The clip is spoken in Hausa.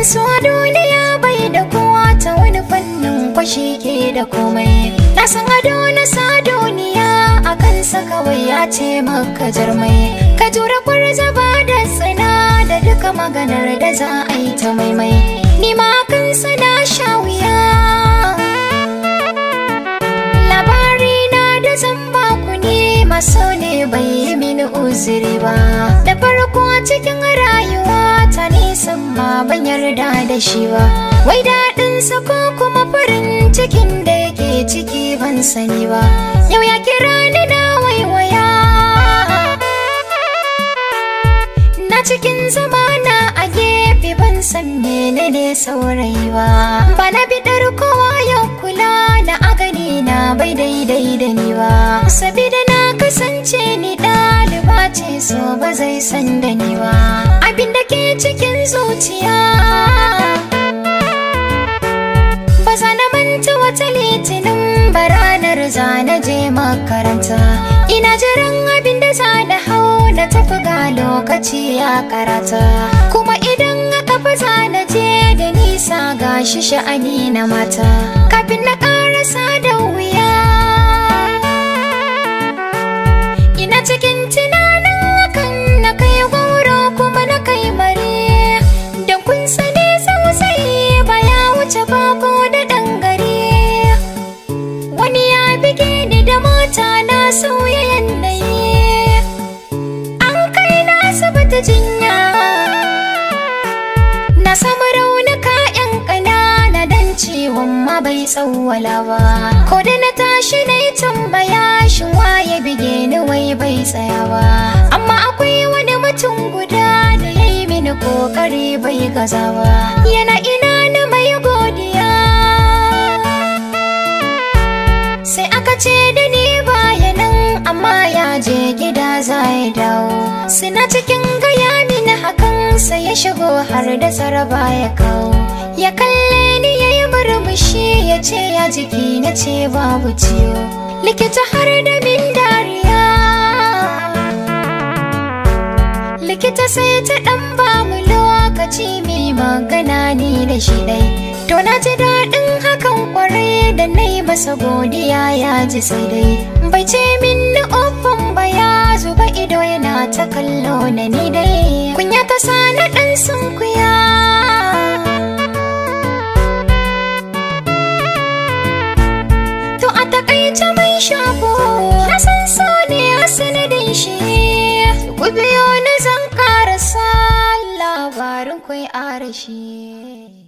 So a duniya bai da kowa ta wani fannin kwashi ke da komai. Na san ado na sa duniya a kansa kawai ya ce maka jarmai. Ka jura kwarzaba da tsina da duka maganar da za a yi ta maimai. Ni ma kansa na sha wuya. Labari na da zan baku ne maso ne bai yi mini uzuri ba. Da farko cikin rayuwa ta nisan ma ban yarda da shi ba. Wai daɗinsa ko kuma farin cikin da yake ciki ban sani ba. Yau ya kira ni na waiwaya. Na cikin zamana a gefe ban san menene saurayi ba. Bana biɗar kowa ya kula na a gani na bai daidai da ni ba. Sabida na kasance ni ɗaliba ce so ba zai san da ni ba. Abin da ke cikin zuciya ba za na manta wata litinin ba ranar za na je makaranta. Ina jiran abin da za na hau na tafi ga lokaci ya karata. Kuma idan aka fa za na je da nisa ga shi sha'ani na mata. Kafin na karasa da wuya ina cikin tunanin hakan na kai goro kuma na kai mare. Don kun sani sosai ba ya wuce bako da ɗan gari. Wani ya bige ni da mota na sauya yanayi. An kai na asibiti jinya. Na samu raunuka 'yan ƙanana dan ciwon ma bai tsawwala ba. Ko da na tashi na yi tambaya shin waye bige ni wai bai tsaya ba. Amma akwai wani mutum guda da ya yi mini kokari bai gaza ba. Yana ina na mai godiya. Sai aka ce da ni baya nan amma ya je gida za ya dawo. Suna cikin gaya mini hakan sai ya shigo har da tsaraba ya kawo. Ya kalle ni ya yi murmushi ya ce ya jiki na ce babu ciwo. Likita har da min dariya. Likita sai ta ɗan bamu lokaci mai magana ni da shi dai. To na ji daɗin hakan kwarai da na yi masa godiya ya ji sai dai. Bai ce min na ofan ba ya zuba ido yana ta kallo na ni dai. Kunya ta sa na ɗan sunkuya. To a taƙaice mai shago na san so ne a sanadin shi. Ku biyo ni zan ƙarasa labarin kwai arashi.